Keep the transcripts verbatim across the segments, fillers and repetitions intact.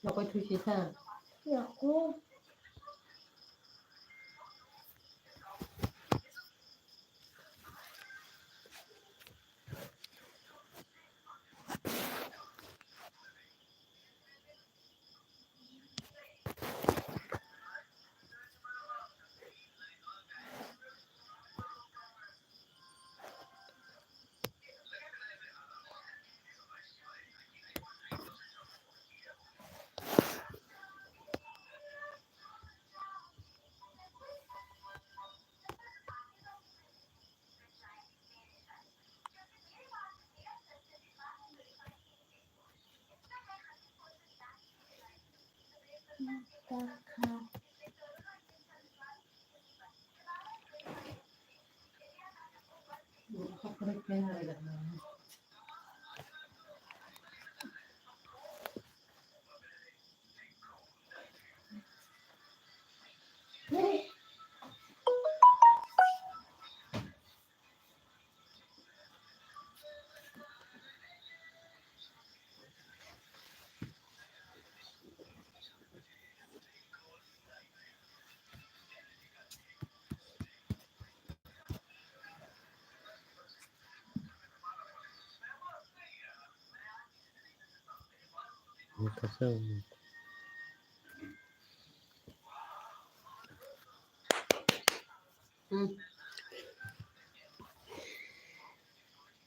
Nokoi thui si sa. Yako.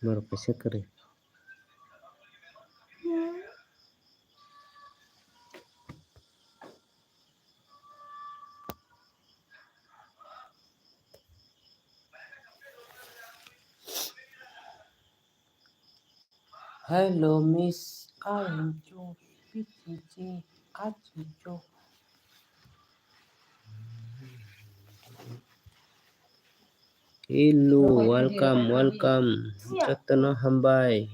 Norok kaisa kwrwi. Hello, miss. I am your P T G. Achijo. Hello, welcome, welcome. Jotono hambai.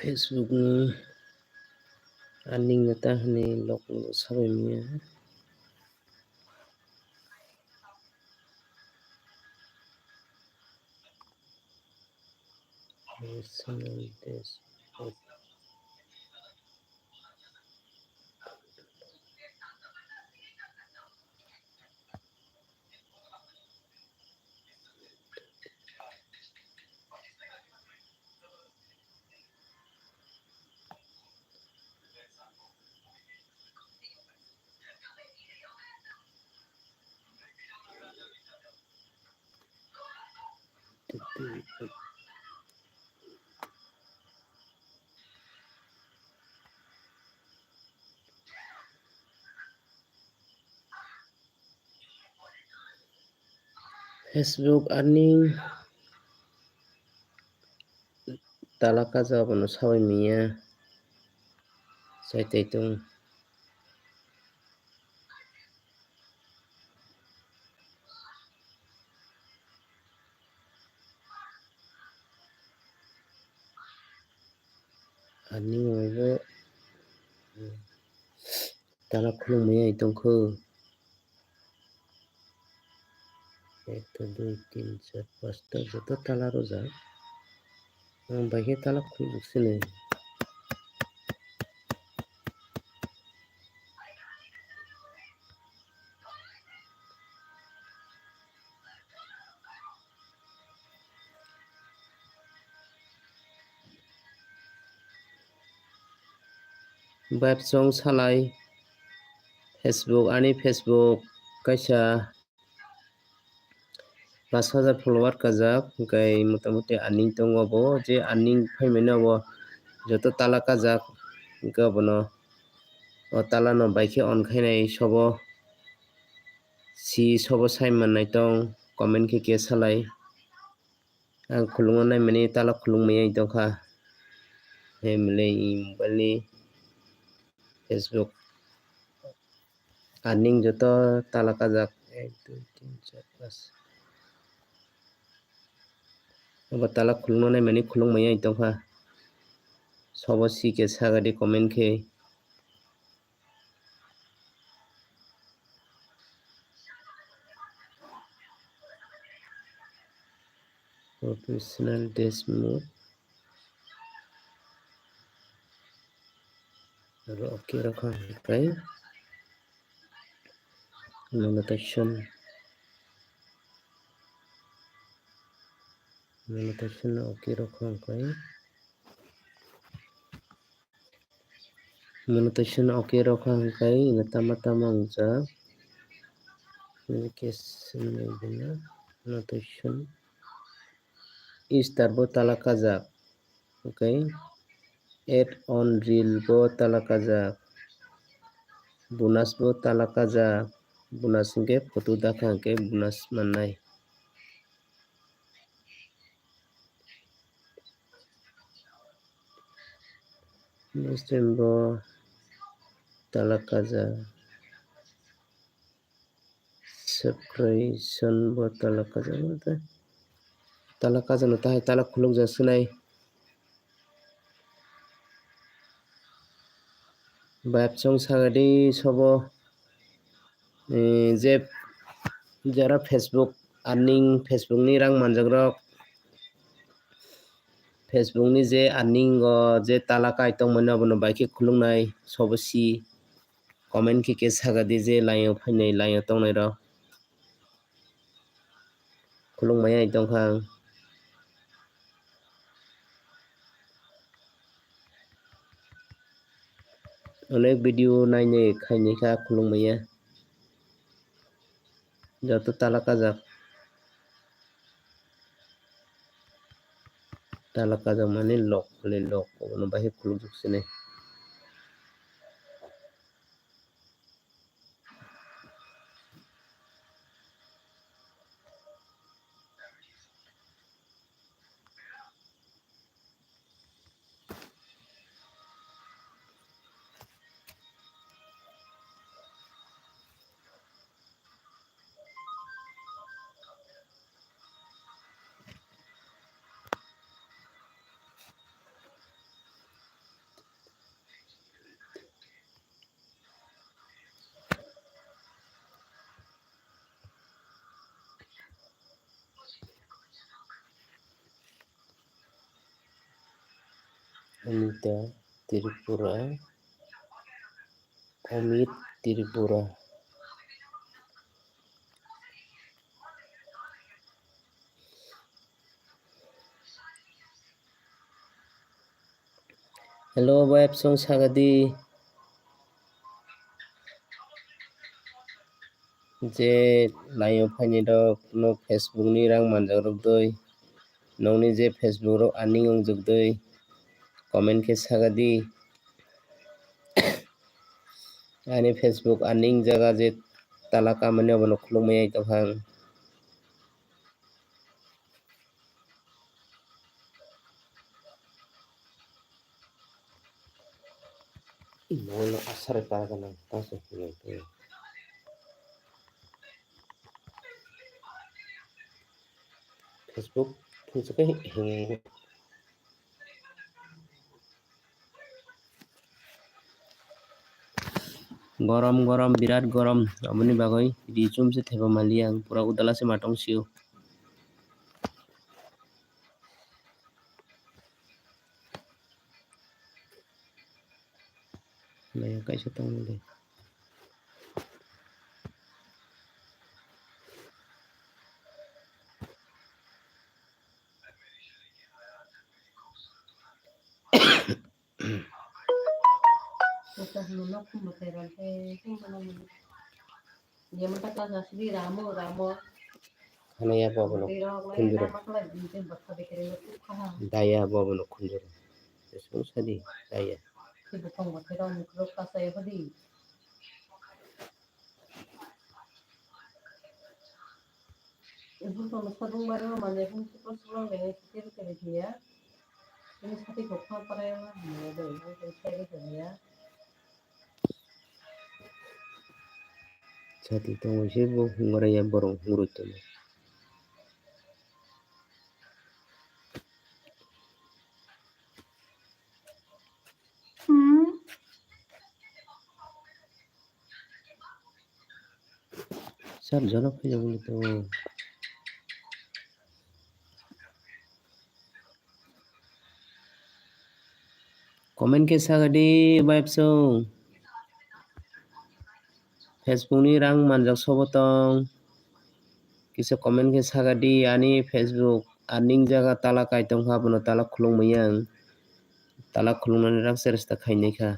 Facebook ni earning no ta hwnwi log no sabai manya. Personal dashboard. Facebook earning tala kaja abono sabai manya sai taitung. Ani wngwi bo tala khulumwi ai tongkhu. Ekta, dui, tin, char, pasta, joto tala rwjak. Ang bai khe tala khuluk sini. Vibe song salai Facebook, ani Facebook kaisa pas hajar follower kajak, hwnkhe motamuti earning tongo bo, je earning phaimani abo joto tala kajak, hwnkhe abono o tala no bai khe on khainai sobo si, sobo sai mannai tong, comment khe khe salai. Ang khulungno naimani tala khulung maya tongkha. Hemlei mobile ni Facebook. Earning joto tala kajak. Ek, dui, tin, char, pas. Abo tala khulungno naimani khulung maya tongkha. Sobo si khe sagadi comment khe. Professional dashboard. Aro okay rokha hwnkhe monetization. Monetization okay rokha hwnkhe. Monetization okay rokha hwnkhe ino tama tama wngjak. Monetization star bo tala kajak. Okay. Add on reel bo tala kajak. Bonus bo tala kajak. Bonus hwnkhe photo dakha hwnkhe bonus mannai. Next time bo tala kajak. Subscription bo tala kajak. Tala kajak no tahai tala khuluk jak sinai. Vibe song sagadi sobo, eh, je jara Facebook earning, Facebook ni rang manjak rok, Facebook ni je earning o je tala kai tongmani abono bai khe khulungnai sobo si comment khe khe sagadi je line o phainai line o tongnai rok. Khulung maya tongkha ang. Onek video nainai khainai kha khulung maya. Joto tala kajak. Tala kajak mani lok le lok obono bahai khuluk juk sini. Amita Tripura, Amit Tripura. Hello, vibe song sagadi. Je line o phaini rok no Facebook ni rang manjak rok doi. Nokni je Facebook rok earning wngjak doi. Comment khe sagadi. Ani Facebook earning jaga je tala kamani abono khuluk maya tongkha ang. Imono asari para gana tangsa hinwi twi. Facebook thungsa khe hinwi. Gorom, gorom, birat gorom. Aboni bagwi ri chum se theba mali ang. Pura udala se matong sio. Naya kaisa tong de. Hanaya bobo no khunjuro. Daya bobo no khunjuro. Jesung sadi daya. Ibu tong sabung baru mana pun kita pulang dengan kita kita dia. Ini sati kok apa yang mana dong, saya dia. Sati tongo se bo hungra ya borok hungro tongmo. Sir, jono phai jabo le to. Comment khe sakadi, baipsong. Facebook ni rang manjak sobo tong. Kisa comment khe sakadi, ani Facebook earning jaga tala kai tong kha, abono tala khulung manya ang. Tala khulung nani rang seresta khainai kha.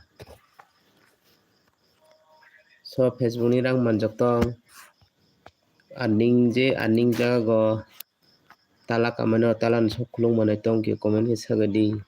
So Facebook ni rang manjak tong. Earning je earning jaga go tala kamano tala ni sok khulung manai tong khe comment khe sakadi.